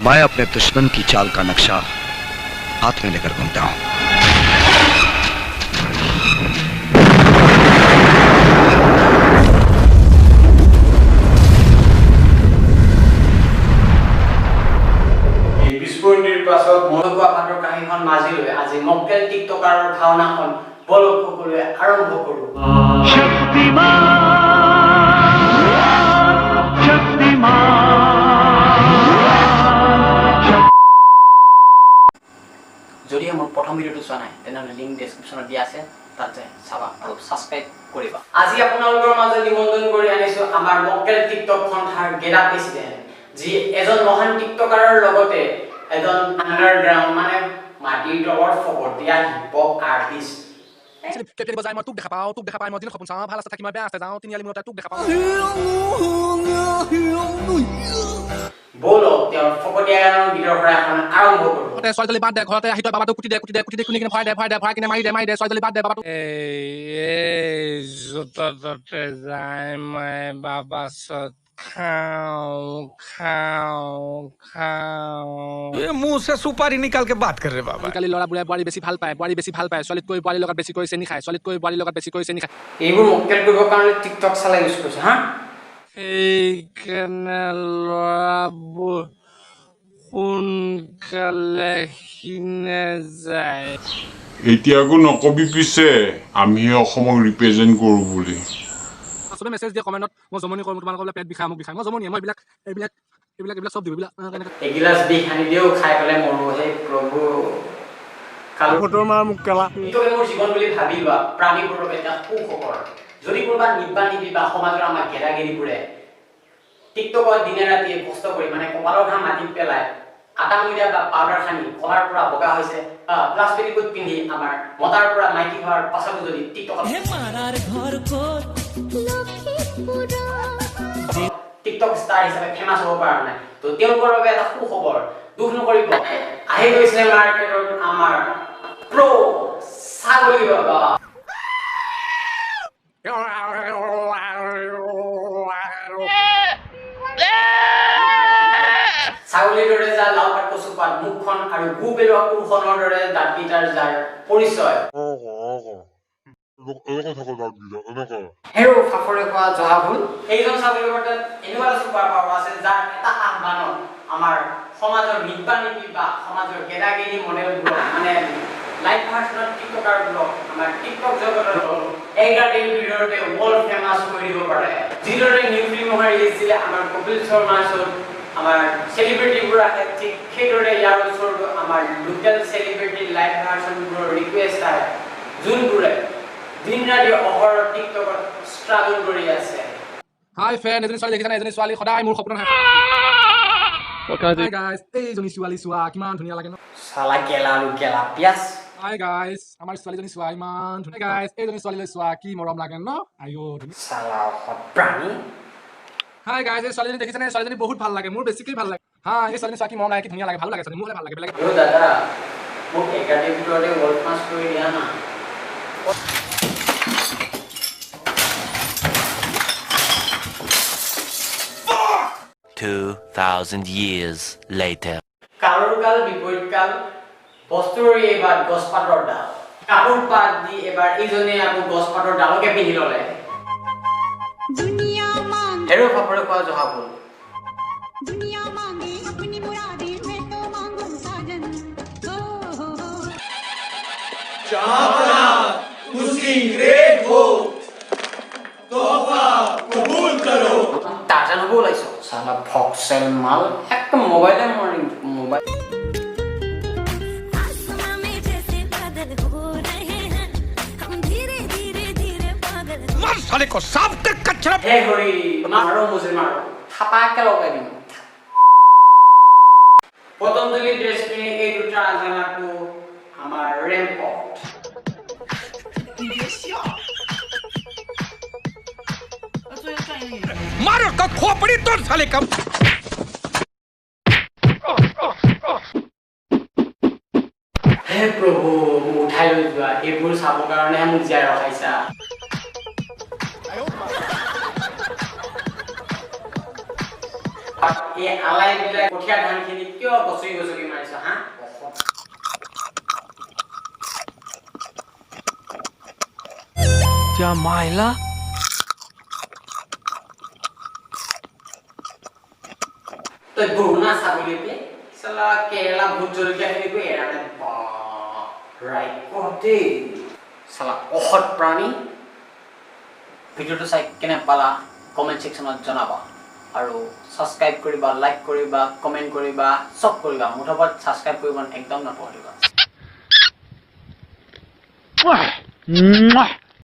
मैं अपने दुश्मन की चाल का नक्शा हाथ में लेकर घूमता हूं। এই বিস্ফোৰণটিৰ পাছত মই মদকুৱা ভাতৰ কাঁহীখন মাজি লৈ আজি মক্কেল টিকটকাৰৰ ভাওনাখন বলক সকলোৱে আৰম্ভ কৰোঁ। যদিহে মোৰ প্ৰথম ভিডিঅ'টো চোৱা নাই, তেনেহ'লে লিংক ডেছক্ৰিপশ্যনত দিয়া আছে, তাত যাই চাবা আৰু ছাবস্ক্ৰাইব কৰিবা। আজি আপোনালোকৰ মাজত নিমন্ত্ৰণ কৰি আনিছোঁ আমাৰ মক্কেল টিকটক সন্থাৰ গেদা প্ৰেচিডেণ্ট, যি এজন মহান টিকটকাৰৰ লগতে এজন আণ্ডাৰগ্ৰাউণ্ড, মানে মাটিৰ তলৰ ফকতীয়া হিপ হপ আৰ্টিষ্ট। কেতিয়াবা যায় মই তোক দেখা পাওঁ, তোক দেখা পাই মই দিনত সপোন চাওঁ, ভাল আছে থাকি মই বেয়া আছে যাওঁ, তিনিআলি মূৰতে তোক দেখা পাওঁ। ব'লক, তেওঁৰ ফকতীয়া গানৰ গীতৰ শৰাই এখন আৰম্ভ কৰোঁ। ঘৰতে ছোৱালীজনী বাদ দে, ঘৰতে আহি তই বাবাটোক কুটি দে, কুটি দে, কুটি দে, কুটি কিনে ভৰাই দে, ভৰাই দে, ভৰাই কিনে মাৰি দে, মাৰি দে, ছোৱালীজনী বাদ দে বাবাটোক। এই য'তে ত'তে যাই মই বাবাচত খাওঁ খাওঁ খাওঁ। ये मुंह से सुपारी निकाल के बात कर रहे बाबा। আজিকালি ল'ৰাবোৰে বোৱাৰী বেছি ভাল পায়, বোৱাৰী বেছি ভাল পায়, ছোৱালীতকৈ বোৱাৰীৰ লগত বেছিকৈ চেনি খায়, ছোৱালীতকৈ বোৱাৰীৰ লগত বেছিকৈ চেনি খায়। এইবোৰ মক্কেল কৰিবৰ কাৰণে টিকটক চালাই ইউজ কৰিছে হা। সেইকাৰণে ল'ৰাবোৰ সোনকালে সিনে যায়। এতিয়া আকৌ নকবি পিছে আমিহে অসমক ৰিপ্ৰেজেণ্ট কৰোঁ বুলি। চবে মেছেজ দিয়ে কমেণ্টত, মই জমনি কৰোঁ, তোমালোকৰ বোলে পেট বিষায়, মোক বিষায়, মই জমনিয়ে, মই এইবিলাক এইবিলাক এইবিলাক এইবিলাক চব দিওঁ, এইবিলাক কেনেকৈ এগিলাচ বিষ আনি দিও খাই পেলাই মৰো, হে প্ৰভু। ফটো মাৰ মোক কেলা। টিকটকে মোৰ জীৱন বুলি ভাবি লোৱা প্ৰাণীবোৰৰ এটা সুখবৰ। যদি কোনোবা নিব্বা নিবি বা সমাজৰ আমাৰ গেদাগেৰিবোৰে টিকটকত দিনে ৰাতিয়ে কষ্ট কৰি, মানে কপালৰ ঘাম মাটিত পেলাই আটা ময়দা বা পাউডাৰ সানি কলাৰ পৰা বগা হৈছে বা প্লাছ পেটিকোট পিন্ধি আমাৰ মতাৰ পৰা মাইকী হোৱাৰ পাছতো যদি টিকটকত টিকটক ষ্টাৰ হিচাপে ফেমাছ হ'ব পৰা নাই, তো তেওঁলোকৰ বাবে এটা সুখবৰ, দুখ নকৰিব, আহি গৈছে মাৰ্কেটত আমাৰ প্ৰ' ছাগলী বাবা। ছাগলীৰ দৰে যাৰ লাও পাত কচু পাত মুখখন আৰু গু পেলোৱা কোৰখনৰ দৰে দাঁতকেইটাৰ যাৰ পৰিচয়, হেৰৌ ফাফৰে খোৱা জহা ভুল, এইজন ছাগলী তাত এনেকুৱা এটা চুপাৰ পাৱাৰ আছে, যাৰ এটা আহ্বানত আমাৰ সমাজৰ নিব্বা নিবি বা সমাজৰ গেদাগেৰি মডেলবোৰক, মানে লাইভ ভাৰ্চনত টিকটকাৰবোৰক আমাৰ টিকটক জগতৰ এক ৰাতিৰ ভিতৰতে ৱৰ্ল্ড ফেমাছ কৰি দিব পাৰে। যিদৰে নিউ ফিল্ম ৰিলিজ দিলে আমাৰ কপিল শৰ্মাৰ শ্ব'ত আমাৰ চেলিব্ৰিটিবোৰ আহে, ঠিক সেইদৰে ইয়াৰ ওচৰতো আমাৰ লোকেল চেলিব্ৰিটি লাইভ ভাৰ্চনবোৰৰ ৰিকুৱেষ্ট আহে, যোনবোৰে দিন ৰাতি অহৰহ টিকটকত ষ্ট্ৰাগল কৰি আছে। হাই ফ্ৰেণ্ড, এজনী ছোৱালী দেখিছানে? এজনী ছোৱালী সদায় মোৰ সপোনত আহে। হাই গাইজ, এইজনী ছোৱালী চোৱা কিমান ধুনীয়া লাগে ন। চালা গেলা আৰু গেলা পিয়াজ। হাই গাইজ, আমাৰ ছোৱালীজনী চোৱা ইমান ধুনীয়া। গাইজ, এইজনী ছোৱালীলৈ চোৱা কি মৰম লাগে ন, আইঅ ধুনীয়া। চালা অসৎ প্ৰাণী। হাই গাইজ, এই ছোৱালীজনী দেখিছানে? ছোৱালীজনী বহুত ভাল লাগে, মোৰ বেছিকৈ ভাল লাগে। হাই, এই ছোৱালীজনী চোৱা কি মৰম লাগে, কি ধুনীয়া লাগে, ভাল লাগে ছোৱালী, মোৰ ভাল লাগে বেলেগ। অ' দাদা, মোক এক ৰাতিৰ ভিতৰতে ৱৰ্ল্ড ফেমাছ কৰি দিয়া না। 2,000 years later. কালৰ কাল বিপৰীত কাল, বস্তুৰ এইবাৰ গছ পাতৰ ডাল, কাপোৰ পাত দি এবাৰ এইজনে আকৌ গছ পাতৰ ডালকে পিন্ধি ল'লে। दुनिया मांगे হেৰৌ ফাপৰে খোৱা জহা ফুল। दुनिया मांगे अपनी मुरादें, मैं तो मांगू साजन हो हो हो। টাৰ্জান হ'ব ওলাইছ চালা ফকচেল মাল, একদম মোবাইলে মাৰিম মোবাইল। आसमां में जैसे बादल हो रहे हैं, हम धीरे धीरे धीरे पागल हो मार साले को साफ कर कचरा। হে হৰি, মাৰো মুজে মাৰো, থাপাকে লগাই দিম। পতঞ্জলি ড্ৰেছ পিন্ধি এই দুটা আজানাটো আমাৰ ৰেম্পত। मार उसका खोपड़ी तोड़ साले का। হে প্ৰভু, মোক উঠাই লৈ যোৱা, এইবোৰ চাবৰ কাৰণেহে মোক জীয়াই ৰখাইছা। এই আলাইবিলাক কঠীয়া ধানখিনি কিয় গছকি গছকি মাৰিছ হা? মাইলা। তই গৰু না ছাগলী পে? চালা কেৰেলা ভোট জলকীয়াখিনিকো এৰা নাই। ৰাইট দেই, চালা অসৎ প্ৰাণী। ভিডিঅ'টো চাই কেনে পালা কমেণ্ট ছেকশ্যনত জনাবা আৰু ছাবস্ক্ৰাইব কৰিবা, লাইক কৰিবা, কমেণ্ট কৰিবা, চব কৰিবা। মুঠৰ ওপৰত ছাবস্ক্ৰাইব কৰিব একদম নাপাহৰিবা।